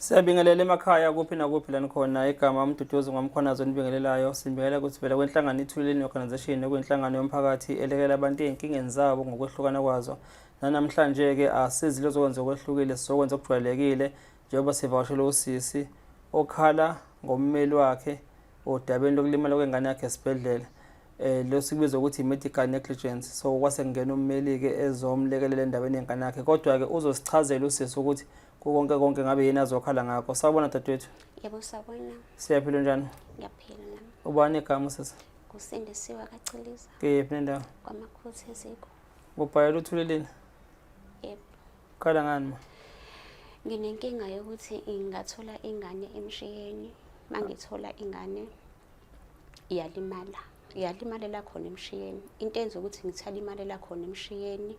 Siyabingelela emakhaya kuphi nakuphi la nikhona. Igama uMduduzi ngwaMkhwanazi onibingelelayo. Sibingelela ukuthi vela kwenhlangano iThuleleni Organisation, okuyinhlangano yomphakathi elekela abantu ey'nkingeni zabo ngokwehlukana kwazo. Nanamhlanje-ke asizile zokwenza okwehlukile, sizokwenza okujwayelekile njengoba sivakashele usisi okhala ngommeli wakhe odabeni lokulimala kwengane yakhe esibhedlela. Lo sikubiza ukuthi i-medical negligence. So kwase kungena ummeli-ke ezomlekelela endabeni yengane yakhe, kodwa-ke uzosichazela usisi ukuthi kukonke konke ngabe yini azokhala ngakho. Sawubona, dadewethu. Yebo, sawubona. Siyaphila, njani? Ngiyaphila nami. Ubani igama, sisi? Kusindisiwe kaChiliza. Kephi nendawo? KwaMakhutha eziko. Ubhayela uThuleleni? Yebo. Ukhala ngani, ma? Nginenkinga yokuthi ngingathola ingane emshiyeni. Mangithola ingane iyalimala. Iyalimalela khona emshiyeni. Into enza ukuthi ngithi yalimalela khona emshiyeni,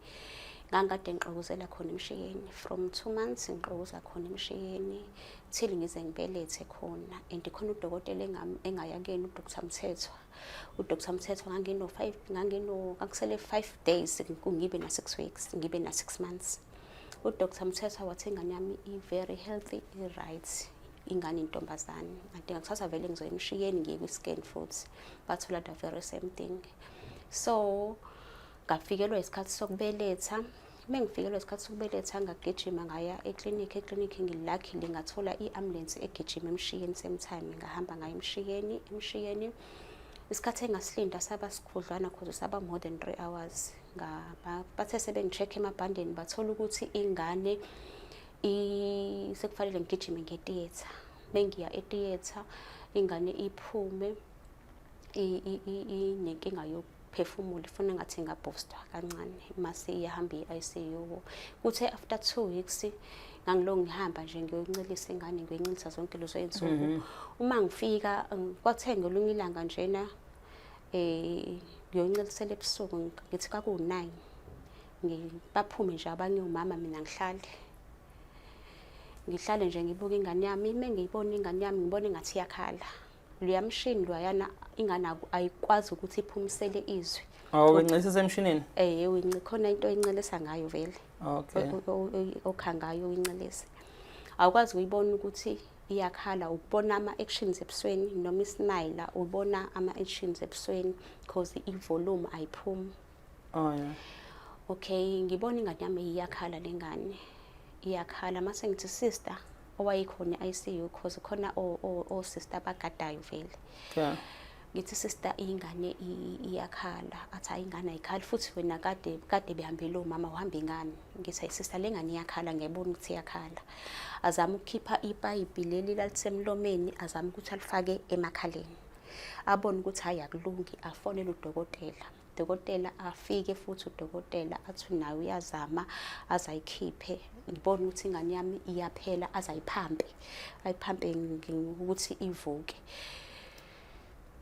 ngangikade ngixokozela khona emshiyeni. From 2 months ngixokoza khona emshiyeni till ngize ngibelethe khona. And khona udokotela engaya kuyena, uDr Mthethwa. UDr Mthethwa ngangino 5 ngangino kwakusele 5 days ngibe na 6 weeks, ngibe na 6 months. UDr Mthethwa wathi ingane yami i-very healthy, i-right, ingane intombazane. Kanti ngakusasa vele ngizoya emshiyeni, ngiye kwi-scan futhi, bathola the very same thing. So ngafikelwa isikhathi sokubeletha. Uma ngifikelwa isikhathi sokubeletha, ngagijima ngaya eklinikhi. Eklinikhi ngi-luckily ngathola i-ambulance egijima emshiyeni same time. Ngahamba ngaya emshiyeni. Emshiyeni isikhathi engasilinda saba sikhudlwana, cause saba more than 3 hours. Bathe sebengi-check emabhandeni, bathola ukuthi ingane sekufanele ngigijime nge-theatre. Mengiya e-theatre, ingane iphume inenkinga yokuphefumula, ifuna engathi inga-boostwa kancane, mase iyahamba i-ICU. Kuthe after 2 weeks ngangilokhu ngihamba nje ngiyoncelisa ingane, ngiyoyincelisa zonke lezo iy'nsuku. Uma ngifika, kwathe ngelinye ilanga njena ngiyoncelisela ebusuku, ngithi kwakuwu-9, baphume nje abanye omama, mina ngihlale nje ngibuke ingane yami. Uma ngiyibona ingane yami, ngibona engathi iyakhala. Loya mshini lwayana, ingane ayikwazi ukuthi iphumisele izwi. Oh, wencelisa emshinini? Eh, khona into oyincelisa ngayo vele. Okha ngayo uyincelise. Awukwazi ukuyibona ukuthi iyakhala, ukubona ama-actions ebusweni noma i-smile, ubona ama-actions ebusweni because i-volume ayiphumi. Okay, ngibona ingane yami iyakhala, le ngane iyakhala. Mase ngithi, "Sister owayekhona e-ICU," cause khona o-sister abagadayo vele. Ngithi, "Sister, ingane iyakhala." Athi, "Hayi, ingane ayikhali futhi wena kade kade behambele omama, uhambe ngani?" Ngithi, "Hayi sister, le ngane iyakhala, ngiyayibona ukuthi iyakhala." Azame ukukhipha ipayipi leli lalisemlomeni, azame ukuthi alifake emakhaleni, abone ukuthi hayi, akulungi, afonele udokotela. Dokotela afike futhi, udokotela athi naye uyazama azayikhiphe. Ngibone ukuthi ingane yami iyaphela, azayiphampe, ayiphampe ukuthi ivuke.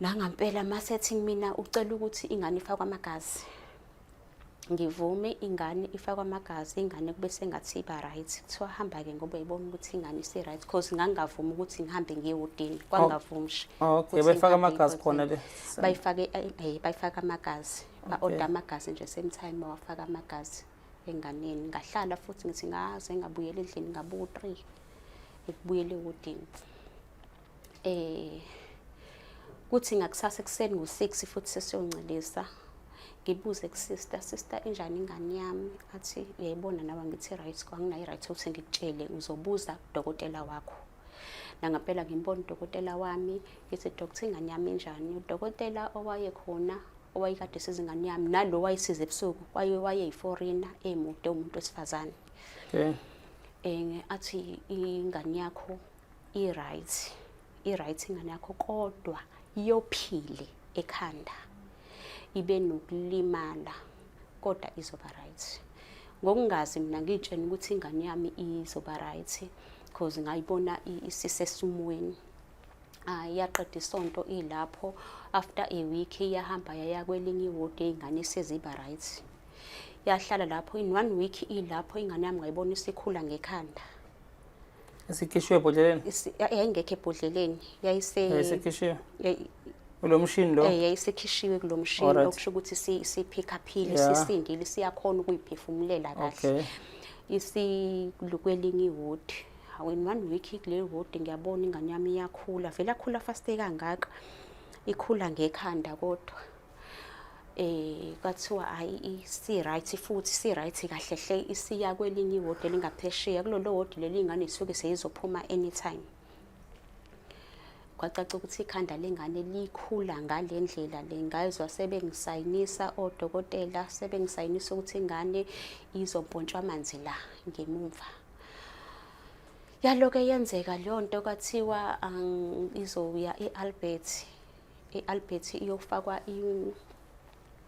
Nangampela masethi mina ucela ukuthi ingane ifakwe amagazi, ngivume ingane ifakwe amagazi. Ingane kube sengathi iba right. Kuthiwa hamba-ke ngoba uyayibona ukuthi ingane isi-right, cause ngangingavumi ukuthi ngihambe ngiye ewodini, kwangavumi nje. Oh, okay, ukuthi bayifaka ngihambe amagazi ngiye khona le. Bayifake, bayifake amagazi, ba-order amagazi nje same time, wafaka amagazi enganeni. Ngahlala futhi, ngithi ngaze ngabuyela endlini ngabo 3 ekubuyela ewodini. Kuthi ngakusasa ekuseni ngo-6 futhi sesiyoncelisa, ngibuze ku-sister, "Sister, injani ingane yami?" Athi, "Uyayibona nawe." Ngithi, "Right, kwanginayo i-right ukuthi ngikutshele, ngizobuza kudokotela wakho." Nangampela ngimbona udokotela wami, ngithi, "Doctor, ingane yami injani?" Udokotela owayekhona owayekade esiza ingane yami nalo wayesiza ebusuku wayeyi-foreigner emude, umuntu wesifazane. Athi, "Ingane yakho i-right, i-right ingane yakho, kodwa yophile ekhanda, ibe nokulimala, kodwa izoba right." Ngokungazi mina, ngiyitshena ukuthi ingane yami izoba right because ngayibona isisesimweni. Ah, yaqeda isonto ilapho. After a week iyahamba yaya kwelinye iwodi, ingane seziba right, yahlala lapho. In one week ilapho, ingane yami ngayibona isikhula ngekhanda. Isikhishwe ebhodleleni? Yayingekho ebhodleleni, yayise Yayisikhishiwe kulo mshini lo? Eh, yayisekhishiwe kulo mshini. Okusho ukuthi siphikhaphile, sisindile, siyakhona ukuyiphefumulela kahle. Isikwelinye iwodi. Hawu, in one week kuleli wodi ngiyabona ingane yami iyakhula, vele akhula fast kangaka, ikhula ngekhanda kodwa. Kwathiwa hhayi, isi-right futhi, isi-right kahle hle, isiya kwelinye iwodi elingaphesheya. Kulolo wodi leli ingane isuke seyizophuma anytime. Kwacaca ukuthi ikhanda lengane likhula ngale ndlela le. Ngayizwa sebengisayinisa odokotela, sebengisayinisa ukuthi ingane izompontshwa amanzi la ngemumva. Yaloke yenzeka leyo nto, kwathiwa izoya e-Albert. E-Albert iyofakwa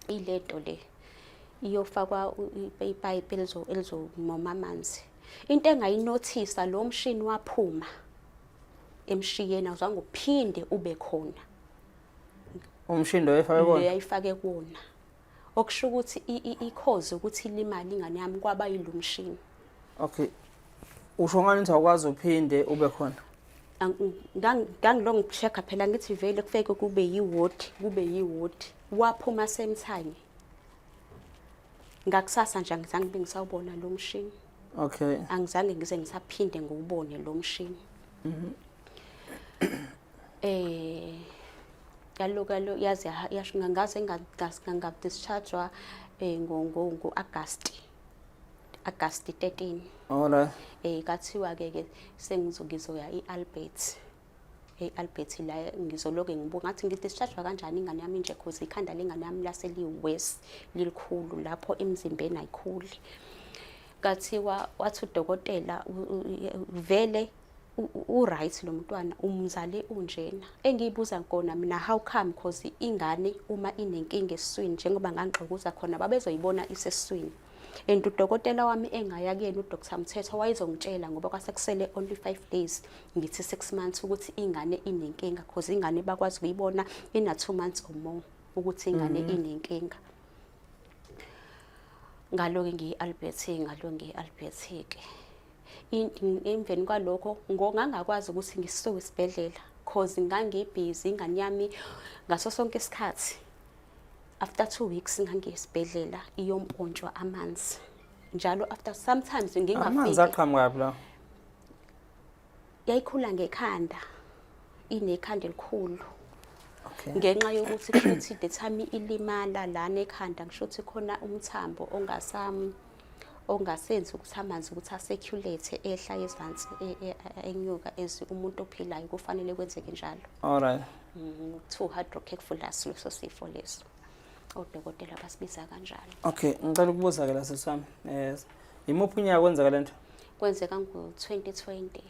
ilento le, iyofakwa ipayipi elizomoma amanzi. Into engayinothisa, lo mshini waphuma emshiyeni, awuzange uphinde ube khona. Umshini lo oyifake kuwona? Le ayifake kuwona, okusho ukuthi i-cause ukuthi ilimale ingane yami kwaba yilo mshini. Okay, usho ngani ukuthi awukwazi uphinde ube khona? Ngangilo ngi-check-a phela, ngithi vele kufeke kube yiwodi, kube yiwodi, waphuma same time. Ngakusasa nje angizange ngibe ngisawubona lo mshini. Angizange ngize ngisaphinde ngiwubone lo mshini. Yaloku yaze yasho, ngaze nga-discharge-wa ngo-August, August 13. Kathiwa ke ke sengizoya e-Albert, e-Albert la ngizoloke ngibuka ngathi ngi-discharge kanjani ingane yami nje, cause ikhanda lengane yami lase li-worse, lilikhulu lapho emzimbeni, ayikhuli. Kathiwa, wathi udokotela, vele u-right lo mntwana, umzale unjena. Engiyibuza kona mina, how come? Cause ingane uma inenkinga esiswini, njengoba ngangixokuza khona, babezoyibona isesiswini. And udokotela wami engaya kuyena, uDr Mthetho, wayezongitshela ngoba kwasekusele only 5 days ngithi 6 months ukuthi ingane inenkinga, cause ingane bakwazi ukuyibona ina 2 months or more ukuthi ingane inenkinga. Ngaloke ngiyi-Albert, ngalo ngiyi-Albert-ke. Emveni kwalokho ngangakwazi ukuthi ngisuke esibhedlela, cause ngangibhizi, ingane yami ngaso sonke isikhathi after 2 weeks ngangiye esibhedlela iyompontshwa amanzi njalo, after sometimes Amanzi ngingafiki. Aqhamukaphi la? Yayikhula ngekhanda, inekhanda elikhulu. Ngenxa yokuthi kushuthi the time ilimala lana ekhanda, ngisho ukuthi khona umthambo ongasam ongasenzi ukuthi amanzi ukuthi a-circulate ehla ezansi enyuka, as umuntu ophilayo kufanele kwenzeke njalo. Kuthiwa hydrocephalus leso sifo leso, odokotela basibiza kanjalo. Okay, ngicela ukubuza ke la, sisi wami, imuphi unyaka kwenzeka lento? Kwenzeka ngo-2020.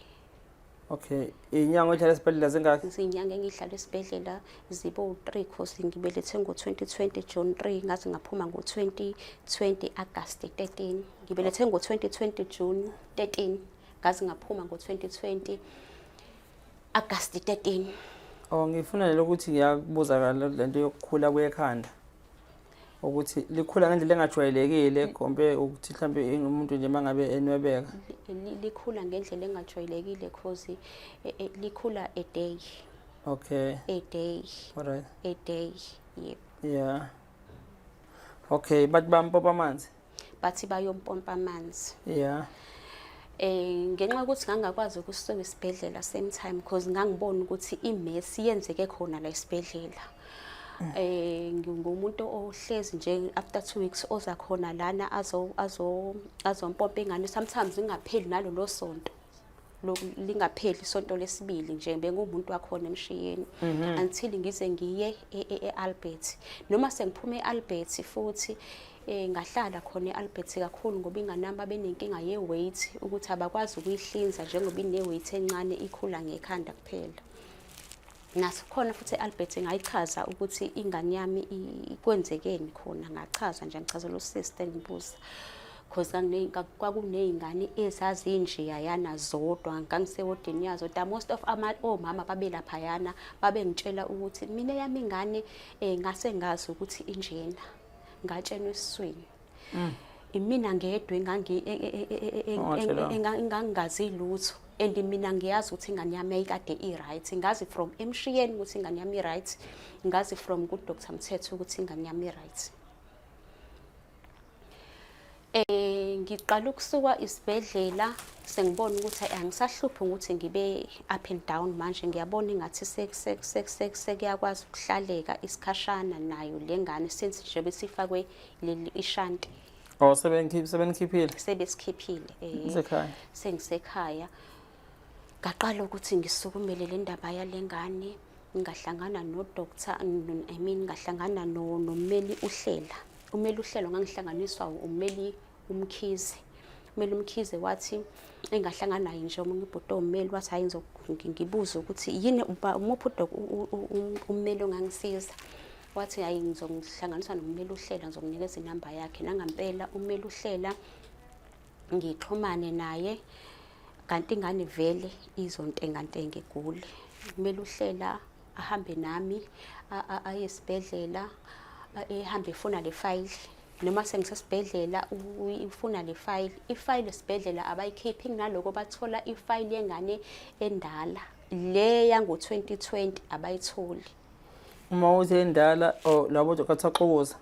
Okay, inyanga oyihlala esibhedlela zingakhi? Izinyanga engihlala esibhedlela zibe u-3, cause ngibelethe ngo-2020 June 3, ngaze ngaphuma ngo-2020 August 13. Ngibelethe ngo-2020 June 13, ngaze ngaphuma ngo-2020 August 13. Oh, ngifuna lelo ukuthi ngiyakubuza lento yokukhula kwekhanda, ukuthi likhula ngendlela engajwayelekile, kombe ukuthi mhlambe umuntu nje mangabe enwebeka. Likhula ngendlela engajwayelekile, cause likhula a day. A day. A day, yebo. Yeah, okay, bathi bampompa amanzi? Bathi bayompompa amanzi. Ngenxa yokuthi ngangakwazi ukusuka esibhedlela same time, because ngangibona ukuthi i-mess yenzeke khona la esibhedlela. Ngingumuntu ohlezi nje after 2 weeks oza khona lana azo azo azompompa ingane, sometimes ingapheli nalolo sonto, lingapheli isonto lesibili nje bengumuntu wakhona emshiyeni, until ngize ngiye e-Albert. Noma sengiphume e-Albert futhi, ngahlala khona e-Albert kakhulu ngoba ingane yami babenenkinga ye-weight, ukuthi abakwazi ukuyihlinza njengoba ine-weight encane, ikhula ngekhanda kuphela. Nakhona futhi e-Albert ngayichaza ukuthi ingane yami kwenzekeni khona, ngachaza nje, ngichazela usister engibuza, cause kwakuney'ngane ezazinjeyayana zodwa, ngangisewodini yazo. The most of omama babelaphayana babengitshela ukuthi mina yami ingane ngase ngazi ukuthi injena, ngatshenwa esiswini. Imina ngedwa Ongatshelwanga. engangingazi lutho, and mina ngiyazi ukuthi ingane yami yayikade i-right. Ngazi from emshiyeni ukuthi ingane yami i-right, ngazi from ku-Dr Mthetho ukuthi ingane yami i-right. Ngiqala ukusuka isibhedlela sengibona ukuthi angisahluphi ukuthi ngibe up and down manje, ngiyabona engathi sekuyakwazi ukuhlaleka isikhashana nayo le ngane since nje besifakwe leli ishanti. Oh, sebenikhiphile? Sebesikhiphile. Isekhaya. Sengisekhaya. Ngaqala ukuthi ngisukumele le ndaba yale ngane, ngahlangana no-doctor, I mean ngahlangana nommeli uHlela. Ummeli uHlelo ngangihlanganiswa ummeli uMkhize. Ummeli uMkhize wathi engahlangana naye nje omunye ubhuti owummeli, wathi hhayi ngibuze ukuthi yini umuphi ummeli ongangisiza. Wathi hhayi ngizongihlanganisa nommeli uHlela, ngizokunikeza inamba yakhe. Nangampela ummeli uHlela ngixhumane naye, kanti ingane vele izontengantenga igule. Kumele uHlela ahambe nami aye esibhedlela, ehambe efuna le fayili, noma sengisesibhedlela ufuna le fayili. Ifayili esibhedlela abayikhiphi, kunaloko bathola ifayili yengane endala le yango-2020 abayitholi. Uma uthi endala, oh, labo kathaxokoza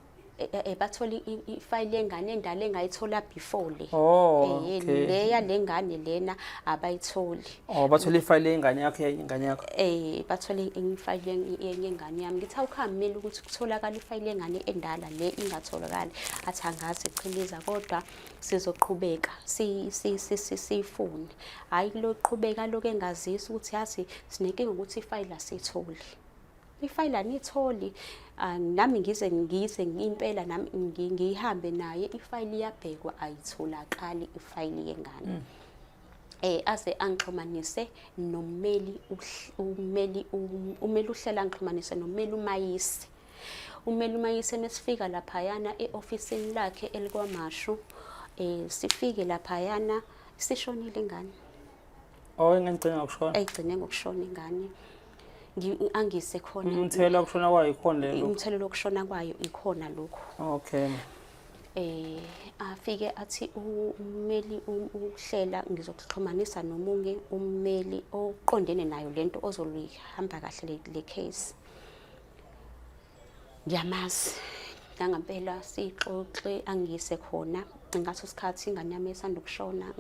Bathola ifayili yengane endala engayithola before le. Oh, okay. Le yale ngane lena abayitholi. Oh, bathola ifayili yengane yakho, ingane yakho. Bathola ifayili yengane yami. Ngithi awukhameli ukuthi kutholakala ifayili yengane endala le ingatholakali. Athi angazi Chiliza, kodwa sizoqhubeka siyifune. Hhayi kuloqhubeka lokho engazisi ukuthi yazi sinenkinga ukuthi ifayili asiyitholi. Ifayili aniyitholi, nami ngize impela nami ngihambe naye ifayili iyabhekwa, ayitholakali ifayili yengane. Aze angixhumanise nommeli ummeli ummeli uHlela, angixhumanise nommeli uMayisi. Ummeli uMayisi mesifika laphayana e-ofisini lakhe elikwaMashu, sifike laphayana sishonile ingane. Oh, ingane igcine ngokushona. Ayigcine ngokushona ingane. Angise khona. Umthelela wokushona kwayo ikhona le. Umthelela wokushona kwayo ikhona lokho. Okay. Afike athi ummeli uHlela ngizokuxhumanisa nomunye ummeli oqondene nayo lento ozolihamba kahle le case. Ngiyamazi. Nangampela sixoxe angiyise khona. Ngaso sikhathi ingane yami esanda ukushona,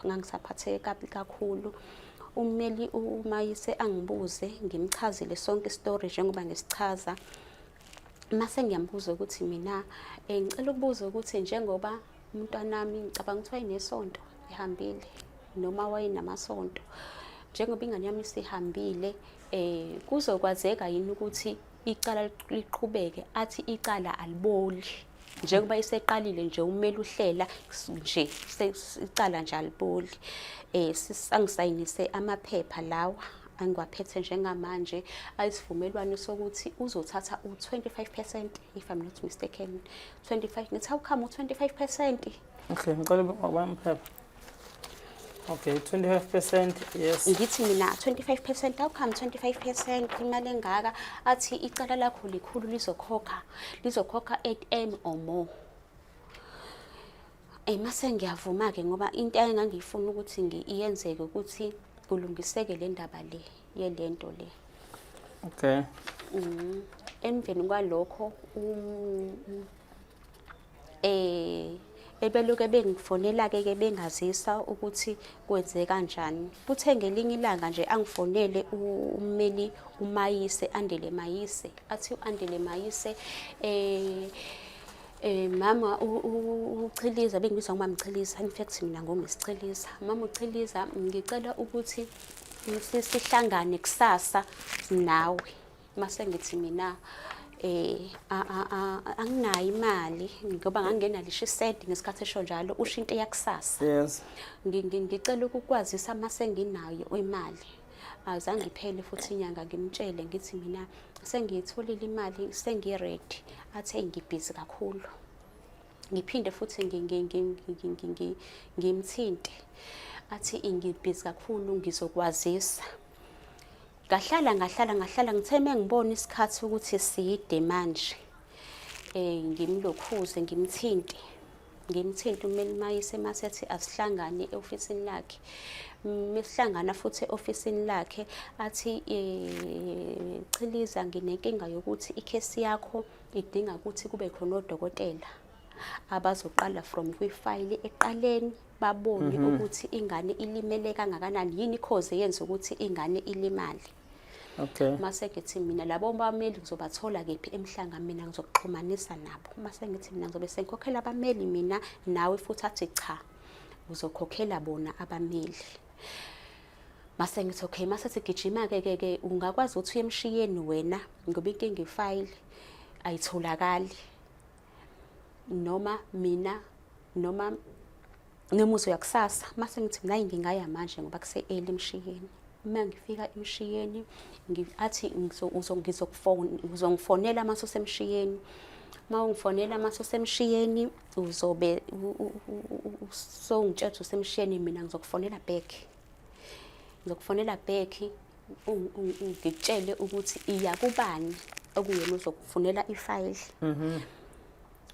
ngangisaphatheke kabi kakhulu. Ummeli uMayise angibuze, ngimchazele sonke isitori njengoba ngisichaza. Mase ngiyambuza ukuthi mina ngicela ukubuza ukuthi njengoba umntwanami ngicabanga ukuthi wayenesonto ehambile noma wayenamasonto, njengoba ingane yami isihambile, kuzokwazeka yini ukuthi icala liqhubeke? Athi icala aliboli, njengoba iseqalile nje ummeli uHlela nje icala nje aliboli. Angisayinise amaphepha lawa angiwaphethe njengamanje ayisivumelwano sokuthi uzothatha u-25%, if I'm not mistaken, 25. Ngithi awukhama u-25%. Okay, ngicela ubaba amaphepha. Okay, 25%, yes. Ngithi mina 25%, awukhama 25% imali engaka. Athi icala lakho likhulu, lizokhokha 8M or more. Mase ngiyavuma-ke ngoba into engangiyifuna ukuthi iyenzeke ukuthi kulungiseke le ndaba le yelento le. Okay. Emveni kwalokho ebeloke bengifonela-ke ke bengazisa ukuthi kwenze kanjani. Kuthe ngelinye ilanga nje angifonele ummeli uMayise, Andile Mayise. Athi u-Andile Mayise, mama uChiliza, bengibizwa ngomama Chiliza, in fact mina ngoMiss Chiliza. Mama uChiliza, ngicela ukuthi sihlangane kusasa nawe. Mase ngithi mina anginayo imali ngoba ngangingenalo isho isenti ngesikhathi esho njalo, usho into eyakusasa. Yes. Ngicela ukukwazisa mase nginayo imali. Azange iphele futhi inyanga ngimtshele ngithi mina sengiyitholile imali, sengi-ready. Athi ngibhizi kakhulu. Ngiphinde futhi ngimthinte. Athi ngibhizi kakhulu, ngizokwazisa. Ngahlala ngahlala ngahlala, ngithe mengibona isikhathi ukuthi side manje, ngimlokhuze ngimthinte. Ngimthinte ummeli Mayise masethi asihlangane e-ofisini lakhe. Mesihlangana futhi e-ofisini lakhe athi Chiliza, nginenkinga yokuthi ikhesi yakho idinga ukuthi kube khona odokotela. Abazoqala from kwifayili eqaleni babone ukuthi ingane ilimele kangakanani, yini i-cause eyenza ukuthi ingane ilimale. Mase ngithi mina labo bameli ngizobathola kephi eMhlanga, mina ngizokuxhumanisa nabo. Mase ngithi mina ngizobe sengikhokhela abameli mina nawe futhi, athi cha, uzokhokhela bona abameli. Mase ngithi okay, mase sigijima-ke ke ke ungakwazi ukuthi uye emshiyeni wena ngoba inkinga ifayili ayitholakali, noma mina noma uzoya kusasa. Mase ngithi mina hayi, ngingaya manje ngoba kuse-early emshiyeni. Uma ngifika emshiyeni athi uzongifonela mase usemshiyeni. Uma ungifonela mase usemshiyeni uzobe sowungitshela ukuthi usemshiyeni, mina ngizokufonela back. Ngizokufonela back ngikutshele ukuthi iya kubani okuyena uzokufunela ifayili.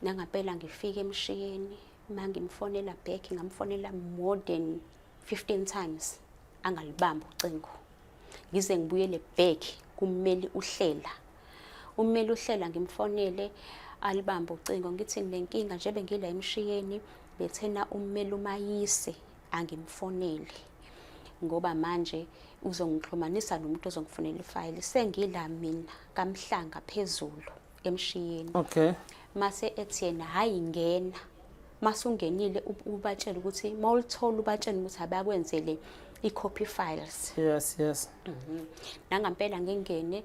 Nangampela ngifike emshiyeni, uma ngimfonela back ngamfonela more than 15 times angalibambi ucingo. Ngize ngibuyele back kummeli uHlela. Ummeli uHlela ngimfonele alibambe ucingo, ngithi nginenkinga nje bengila emshiyeni, bethena ummeli uMayise angimfonele ngoba manje uzongixhumanisa nomuntu ozongifunela ifayili. Sengila mina kaMhlanga phezulu emshiyeni. Mase ethi yena hayi, ngena. Mase ungenile ubatshele ukuthi mawulithola ubatshele ukuthi abakwenzele i-copy files. yes. Nangampela ngingene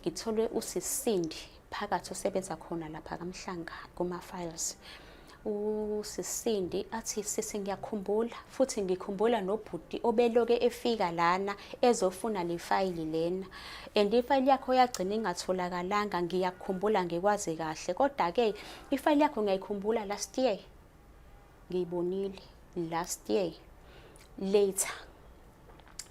ngithole usisindi phakathi osebenza khona lapha kaMhlanga kuma-files. Usisindi athi sisi ngiyakhumbula futhi ngikhumbula nobhuti obeloke efika lana ezofuna le fayili lena, and ifayili yakho yagcina ingatholakalanga, ngiyakukhumbula ngikwazi kahle, kodwa-ke ifayili yakho ngiyayikhumbula last year ngiyibonile last year later.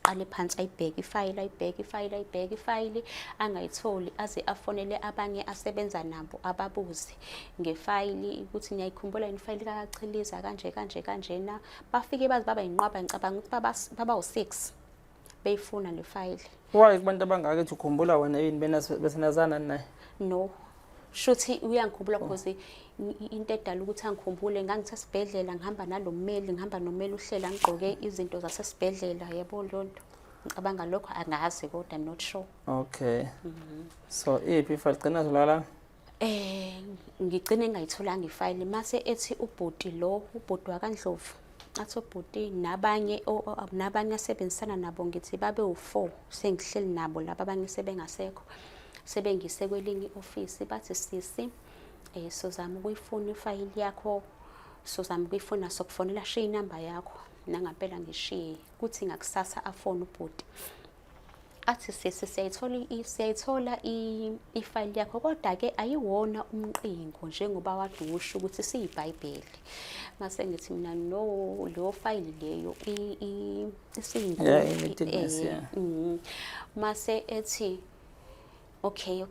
Qale phansi ayibheke ifayili, ayibheke ifayili, ayibheke ifayili, angayitholi, aze afonele abanye asebenza nabo ababuze ngefayili ukuthi niyayikhumbula yini ifayili kaChiliza kanje kanje kanjena. Bafike baze baba yinqwaba, ngicabanga ukuthi baba u-6 beyifuna le fayili. Why kubantu abangaka ethi ukhumbula wena yini besenazana naye? No, shuthi uyangikhumbula because into edala ukuthi angikhumbule, ngangisesibhedlela ngihamba nalo mmeli, ngihamba nommeli uHlela, ngigqoke izinto zasesibhedlela, yebo leyo nto. Ngicabanga lokho, angazi kodwa, I'm not sure. Okay. So iphi ifayili gcina tholakala? Ngigcine ngayitholanga ifayili. Mase ethi ubhuti lo, ubhuti wakaNdlovu, athi ubhuti nabanye nabanye asebenzisana nabo, ngithi babe u4 sengihleli nabo laba, abanye sebengasekho, sebengise kwelinye i-ofisi, bathi sisi sizama ukuyifuna ifayili yakho, sizama ukuyifuna, sokufonela, shiya inamba yakho. Nangampela ngishiye, kuthi ngakusasa afone ubhuti athi sisi siyayithola ifayili yakho, kodwa-ke ayiwona umqingo njengoba wade usho ukuthi siyibhayibheli. Mase ngithi mina no, leyo fayili leyo isiyinkulu. Yeah, ine-thickness, yeah. Mase ethi okay,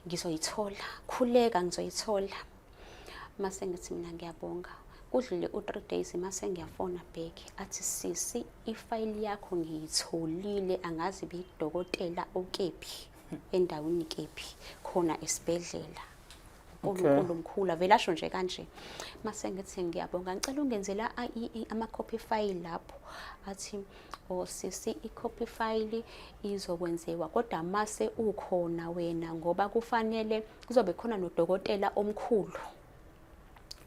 ngizoyithola, khuleka, ngizoyithola. Mase ngithi mina ngiyabonga. Kudlule u-3 days, mase ngiyafona back, athi sisi ifayili yakho ngiyitholile, angazi bikudokotela okephi endaweni kephi khona esibhedlela. uNkulunkulu mkhulu, avele asho nje kanje. Mase ngithi ngiyabonga, ngicela ungenzela ama-copy file lapho. Athi oh sisi i-copy file izokwenziwa kodwa mase ukhona wena ngoba kufanele kuzobe khona nodokotela omkhulu.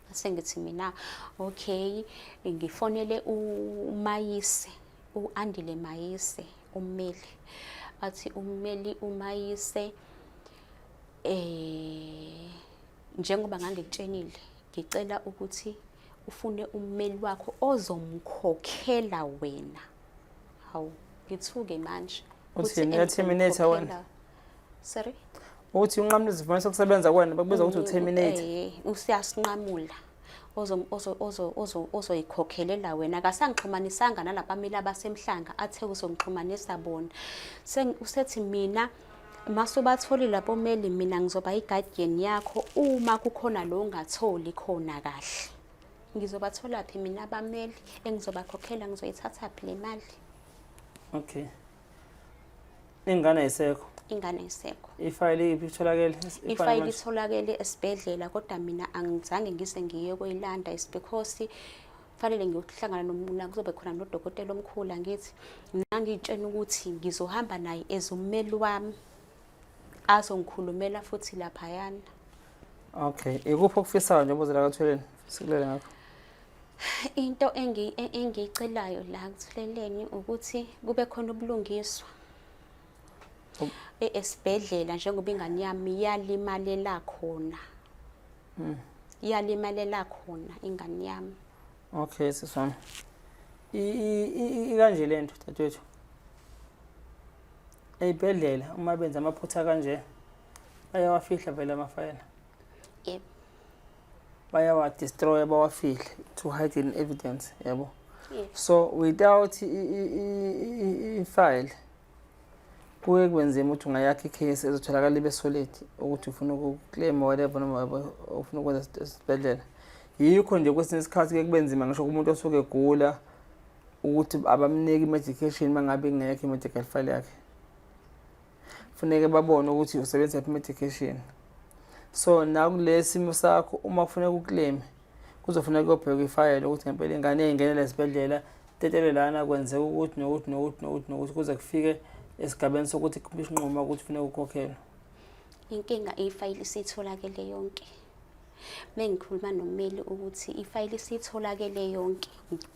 Mase ngithi mina okay, ngifonele uMayise, uAndile Mayise ummeli. Athi ummeli uMayise njengoba ngangikutshenile, ngicela ukuthi ufune ummeli wakho ozomkhokhela wena. Hawu, ngithuke manje. Uthini? Uya-terminate wena? Sorry? Uthi unqamula isivumelwano sokusebenza kwena, bakubiza ukuthi u-terminate. Usiyasinqamula. Ozoyikhokhelela wena. Akasangixhumanisanga nalabameli abasemhlanga athe uzongixhumanisa bona. Usethi mina masubatholile labomeli, mina ngizoba i-guardian yakho uma kukhona lo ongatholi khona kahle. Ngizobathola phi mina abameli engizobakhokhela, ngizoyithatha phi le mali? Okay. Ingane ayisekho. Ingane ayisekho. Ifayili iphi itholakele? Ifayili itholakele esibhedlela kodwa mina angizange ngise ngiye koyilanda is because kufanele ngiyohlangana nomuntu kuzobe khona nodokotela omkhulu angithi ngangitshena ukuthi ngizohamba naye as ummeli wami azongikhulumela futhi laphayana. Okay, ikuphi okufisayo njengoba uzela kaThuleni? Sikulele ngakho. Into engiyicelayo la kuThuleleni ukuthi kube khona ubulungiswa esibhedlela njengoba ingane yami yalimalela khona. Yalimalela khona ingane yami. Okay, sisi wami. Ikanje lento dadewethu. Ey'bhedlela uma benza amaphutha kanje bayawafihla vele amafayela. Yebo. Bayawa-destroy bawafihle to hide in evidence yabo. Yebo. So without i-file kuye kube nzima ukuthi ungayakha i-case ezotholakala ibe solid ukuthi ufuna ukuclaim whatever noma ufuna ukwenza esibhedlela. Yikho nje kwesinye isikhathi kuye kube nzima ngisho kumuntu osuke egula ukuthi abamniki i-medication uma ngabe ingekho i-medical file yakhe. Funeke babone ukuthi usebenzisa iphi i-medication. So nakule simo sakho uma kufuneka uclaim kuzofuneka kuyobhekwa ifayela ukuthi ngempela ingane ingenela esibhedlela tetelwe lana kwenzeka ukuthi nokuthi nokuthi nokuthi nokuthi kuze kufike esigabeni sokuthi isinqumo ukuthi kufuneka ukhokhelwe. Inkinga ifayili isitholakele yonke. Mengikhuluma nommeli ukuthi ifayili isitholakele yonke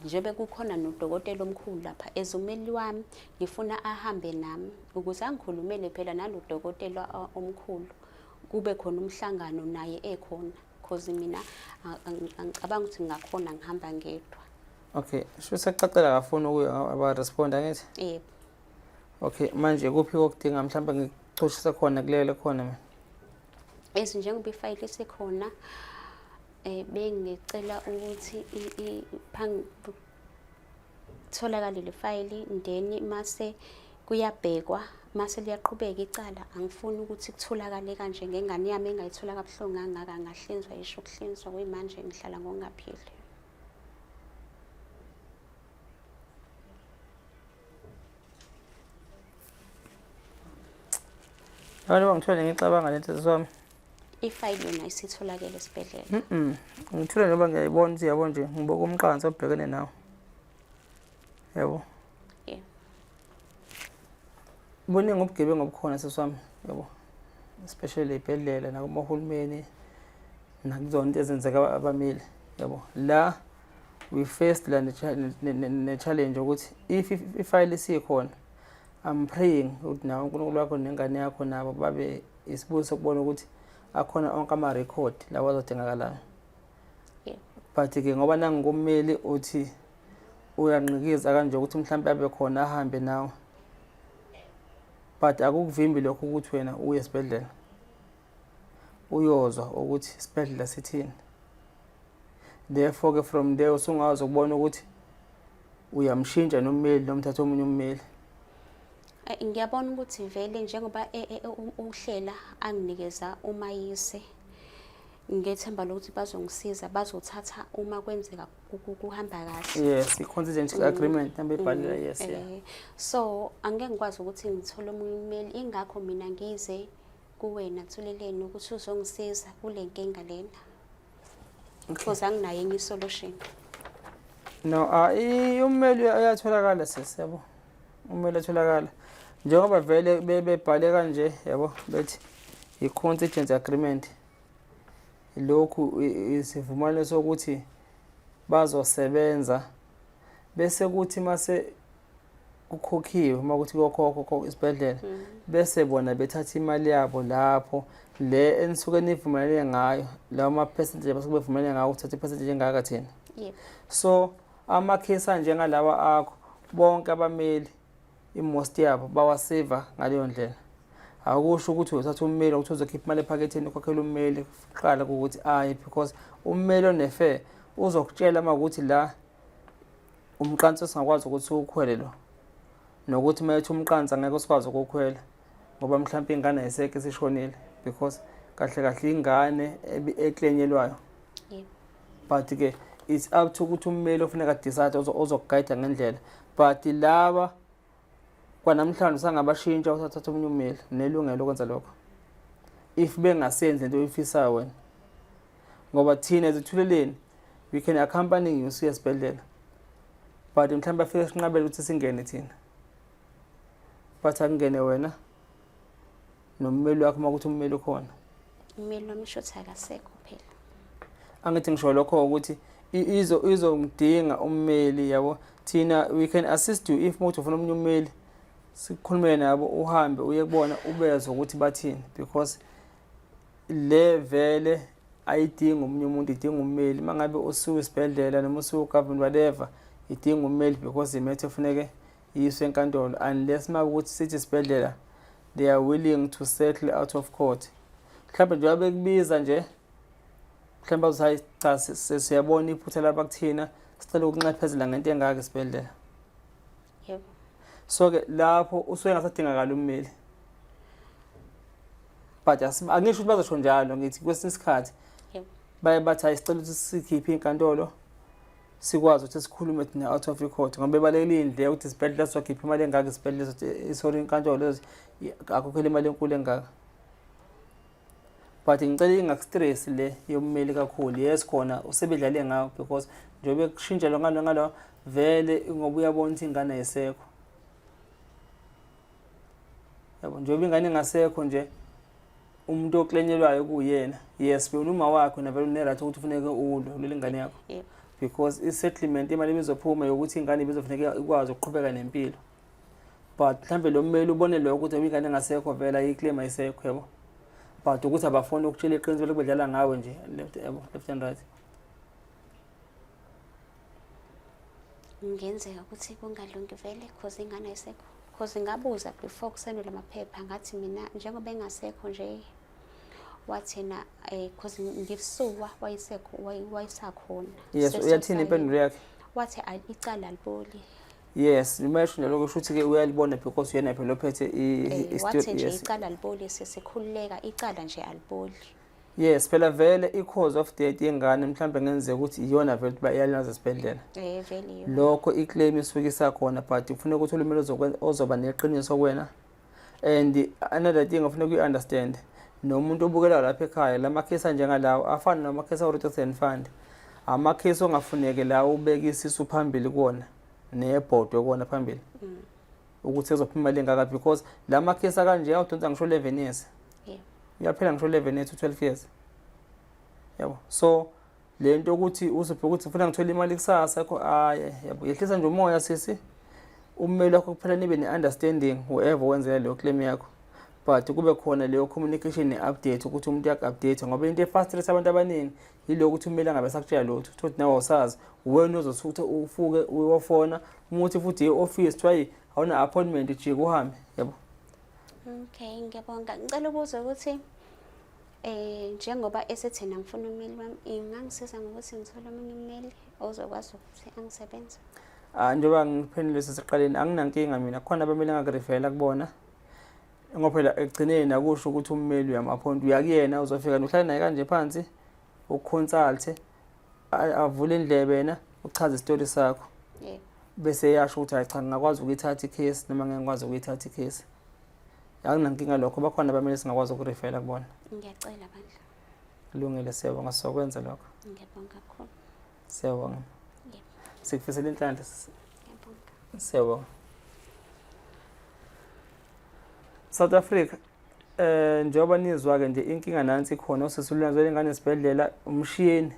njengoba kukhona nodokotela omkhulu lapha as ummeli wami ngifuna ahambe nami ukuze angikhulumele phela nalo dokotela omkhulu kube khona umhlangano naye ekhona cause mina angicabangi ukuthi ngingakhona ngihamba ngedwa. Okay, sho sekucacela akafuni ukuya aba-respond angithi? Yebo. Okay, manje kuphi kokudinga mhlawumbe ngikuchushise khona kulele khona mina? Ezi njengoba ifayili isikhona bengicela ukuthi tholakale le fayili then mase kuyabhekwa mase liyaqhubeka icala. Angifuni ukuthi kutholakale kanje ngengane yami engayithola kabuhlungu kangaka, ngahlinzwa isho ukuhlinzwa kuyimanje ngihlala ngokungaphili. Abantu bangithole ngicabanga lento sami. Ifayili yona isitholakele esibhedlela. Ngithule njengoba ngiyayibona ukuthi yabo nje ngibuka umqanso obhekene nawo. Yabo. Yeah. Buningi ubugebengu obukhona sisi wami, yabo. Especially ey'bhedlela nakumahulumeni nakuzona into ezenzeka abamile, yabo. La we faced la ne-challenge ukuthi if ifayili isikhona, I'm praying ukuthi nawe uNkulunkulu wakho nengane yakho nabo babe isibusiso sokubona ukuthi akhona onke ama-record lawa azodingakalayo. But-ke ngoba nangukummeli uthi uyanqikiza kanje ukuthi mhlawumbe abe khona ahambe nawe, but akukuvimbi lokho ukuthi wena uye esibhedlela uyozwa ukuthi isibhedlela sithini. Therefore ke from there usungazi ukubona ukuthi uyamshintsha nommeli noma uthatha omunye ummeli. Ngiyabona ukuthi vele njengoba uhlela anginikeza umayise, ngethemba lokuthi bazongisiza, bazothatha uma kwenzeka kuhamba kahle. Yes, i-contingency agreement namba ibhalile, yes, yeah. So angeke ngikwazi ukuthi ngithole omunye ummeli, ingakho mina ngize kuwena Thuleleni ukuthi uzongisiza kule nkinga lena. Because anginayo enye isolution. No, ummeli uyatholakala sisi, yabo. Ummeli uyatholakala. Njengoba vele bebhale kanje, yabo, bethi i-contingency agreement. Lokhu isivumelwano sokuthi bazosebenza bese kuthi mase kukhokhiwe, uma kuthi kuyokhokhwa isibhedlela, bese bona bethatha imali yabo lapho le enisuke nivumelene ngayo, lawo ma-percentage abasuke bevumelene ngawo ukuthatha i-percentage engaka thina. So amakhesi anjengalawa akho bonke abameli i-most yabo bawaseva ngaleyo ndlela. Akusho ukuthi uthatha ummeli ukuthi uzokhipha imali ephaketheni ukhokhela ummeli kuqala ukuthi ayi, because ummeli one-fair uzokutshela uma ukuthi la umqanso singakwazi ukuthi uwukhwele lo, nokuthi uma ethi umqanso angeke sikwazi ukuwukhwela ngoba mhlawumbe ingane ayisekho isishonile, because kahle kahle ingane eklenyelwayo. But ke it's up to ukuthi ummeli ofuneka decide ozokugayida ngendlela, but laba Kwanamhlanje usangabashintsha uthatha omunye ummeli, unelungelo lokwenza lokho. If bengasenzi lento oyifisayo wena. Ngoba thina ezithuleleni we can accompany you siye esibhedlela. But mhlawumbe afike sinqabele ukuthi singene thina. But akungene wena nommeli wakho uma kuthi ummeli ukhona. Ummeli wami shuthi akasekho phela. Angithi ngisho lokho ukuthi izo izongidinga ummeli yabo. Thina we can assist you if umuntu ufuna omunye ummeli sikhulume nabo uhambe uye kubona ubezwe ukuthi bathini because le vele ayidingi omunye umuntu, idinga ummeli. Uma ngabe usuke esibhedlela noma usuke government whatever, idinga ummeli because imethe efuneke iyiswe enkantolo unless uma ukuthi sithi isibhedlela they are willing to settle out of court. Mhlawumbe njengoba bekubiza nje, mhlawumbe bazothi hayi cha, siyabona iphutha lapha kuthina, sicela ukunxephezela ngento engaka esibhedlela. Yebo. So-ke lapho usuke engasadingakali ummeli. But angisho ukuthi bazosho njalo, ngithi kwesinye isikhathi baye bathi hayi sicela ukuthi sikhiphe inkantolo sikwazi ukuthi sikhulume thina out of court, ngoba bebalekile indlela ukuthi isibhedlela sizokhipha imali engaka, isibhedlela sorry inkantolo akhokhele imali enkulu engaka. But ngicela ingakustress le yommeli kakhulu. Yes, khona usebedlale ngawo because njengoba kushintshelwa ngalo ngalo vele, ngoba uyabona ukuthi ingane ayisekho yabo. Njengoba ingane ingasekho nje, umuntu oklenyelwayo kuyena. Yes, wena uma wakho navele une-right ukuthi ufuneke ulwe kuleli ingane yakho because i-settlement imali ibizophuma yokuthi ingane ibizofuneka ikwazi ukuqhubeka nempilo. But mhlambe lo mmeli ubone lokho ukuthi ingane engasekho vele ayi-claim ayisekho yabo, but ukuthi abafuni ukutshela iqiniso lokhu bedlala ngawe nje left, yabo, left and right. Kungenzeka ukuthi kungalungi vele cause ingane ayisekho, cause ngabuza before kusendwe lamaphepha, ngathi mina njengoba engasekho nje, wathi yena cause ngisuwa wayesekho wayesakhona. Yes, uyathini impendulo yakhe? Wathi icala aliboli. Yes, uma esho njalo kusho ukuthi-ke uyalibona because uyena phela ophethe Wathi nje icala aliboli, sesikhululeka, icala nje aliboli. Yes, phela vele i-cause of death yengane mhlawumbe ngenzeka ukuthi iyona vele ukuthi bayalimaza esibhedlela. Vele iyona. Lokho i-claim isuke isakhona, but kufuneka ukuthi uhulumeni ozoba neqiniso kuwena. And another thing ofuneka uyi-understand, nomuntu obukelayo lapha ekhaya, la makhesi anjengalawo afana namakhesi awu-Road Fund, amakhesi ongafuneki la ubeke isisu phambili kuwona nebhodwe kuwona phambili ukuthi ezophuma imali engaka, because la makhesi akanje awudonsa ngisho 11 years. Uyaphela ngisho 11 years to 12 years yabo. So le nto ukuthi uzobheka ukuthi ufuna ngithole imali kusasa kho, hayi yabo, yehlisa nje umoya sisi. Ummeli wakho kuphela nibe ne-understanding whoever wenzela leyo claim yakho, but kube khona leyo communication ne-update ukuthi umuntu uyaku-update, ngoba into e-frustrate abantu abaningi yilo ukuthi ummeli angabe sakutshela lutho, uthole ukuthi nawe awusazi, wena ozosuke ufuke uyofona uma uthi futhi e-office kuthiwa hayi awuna appointment, jika uhambe yabo. Okay, ngiyabonga. Ngicela ukubuza ukuthi njengoba esethena ngifuna ummeli wami, ingangisiza ngokuthi ngithole omunye ummeli ozokwazi ukuthi angisebenze? Ah, njengoba ngiphendule sesiqaleni, anginankinga mina, khona abameli engakurifela kubona, ngoba phela ekugcineni akusho ukuthi ummeli uyam-appoint, uya kuyena uzofika uhlale naye kanje phansi uconsulte, avule indlebe yena uchaze isitori sakho. Bese eyasho ukuthi hayi cha ngingakwazi ukuyithatha i-case noma ngeke ngikwazi ukuyithatha i-case. Akunankinga lokho, bakhona abameli singakwazi ukurifela kubona. Ngiyacela bandla. Kulungile, siyabonga, sizokwenza lokho. Ngiyabonga kakhulu. Siyabonga. Yebo. Sikufisela inhlanhla. Ngiyabonga. Siyabonga. South Africa, njengoba nizwa ke nje inkinga nansi ikhona, usisi ulinazo lengane esibhedlela umshiyeni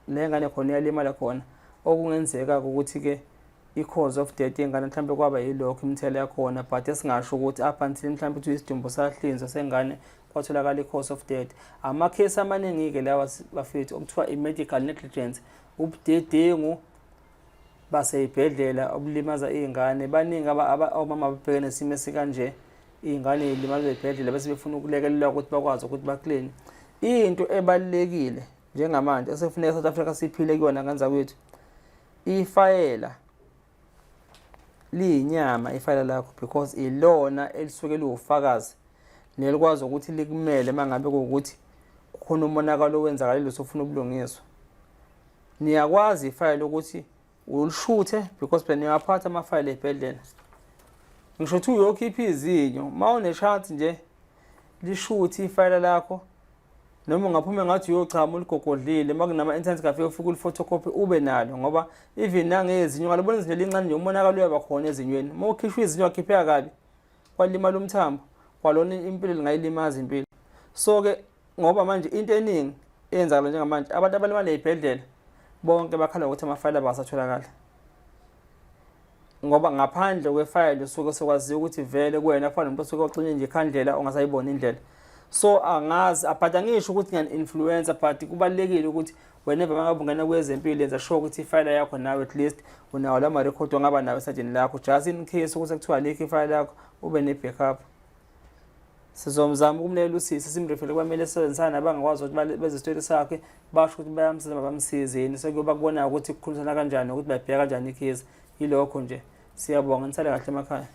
le ngane khona iyalimala khona, okungenzeka ukuthi ke i-cause of death yengane mhlawumbe kwaba yilokho imithela yakhona, but esingasho ukuthi up until mhlawumbe ukuthi isidumbu sahlinzwa sengane kwatholakala i-cause of death. Amakhesi amaningi-ke lawa bafethu okuthiwa i-medical negligence, ubudedengu basey'bhedlela obulimaza iy'ngane. Baningi omama ababhekene nesimo esikanje, iy'ngane y'limazwa ey'bhedlela bese befuna ukulekelelwa ukuthi bakwazi ukuthi baklini. Into ebalulekile njengamanje esekufuneka South Africa siphile kuyona ngenza kwethu, ifayela liyinyama ifayela lakho, because ilona elisuke liwufakazi nelikwazi ukuthi likumele uma ngabe kuwukuthi kukhona umonakalo owenzakalile usufuna ubulungiswa. Niyakwazi ifayela ukuthi ulishuthe because phela niyawaphatha amafayela ey'bhedlela. Ngisho ukuthi uyokhipha izinyo, uma une-chance nje lishuthi ifayela lakho noma ungaphuma ngathi uyochama uligogodlile uma kunama-internet cafe ufike uliphotocopy ube nalo ngoba even nangezinyo ngalibona izinyo elincane nje umonakalo uyaba khona ezinyweni uma ukhishwa izinyo wakhipheka kabi kwalimala umthambo kwalona impilo lingayilimaza impilo so-ke ngoba manje into eningi eyenzakala njengamanje abantu abalimala ey'bhedlela bonke bakhala ngokuthi amafayela abo asatholakala ngoba ngaphandle kwefayela usuke sekwaziwa ukuthi vele kuwena kufana nomuntu osuke oxinye nje ikhandlela ongasayibona indlela so angazi but angisho ukuthi ngiyani-influencer but kubalulekile ukuthi whenever mangabe ungena kwezempilo yenza sure ukuthi ifayela yakho nawe at least unawo la marekhodi ongaba nawo esajeni lakho just in case ukuthi kuthiwa alikho ifayela yakho ube ne-backup Sizomzama ukumnikela usisi simrefele kwamele sisebenzisane nabangakwazi ukuthi beze isitori sakhe basho ukuthi bayamsiza bamsize yini sekuyoba kubonayo ukuthi kukhulumisana kanjani nokuthi bayibheka kanjani ikhesi. Yilokho nje. Siyabonga nisale kahle emakhaya.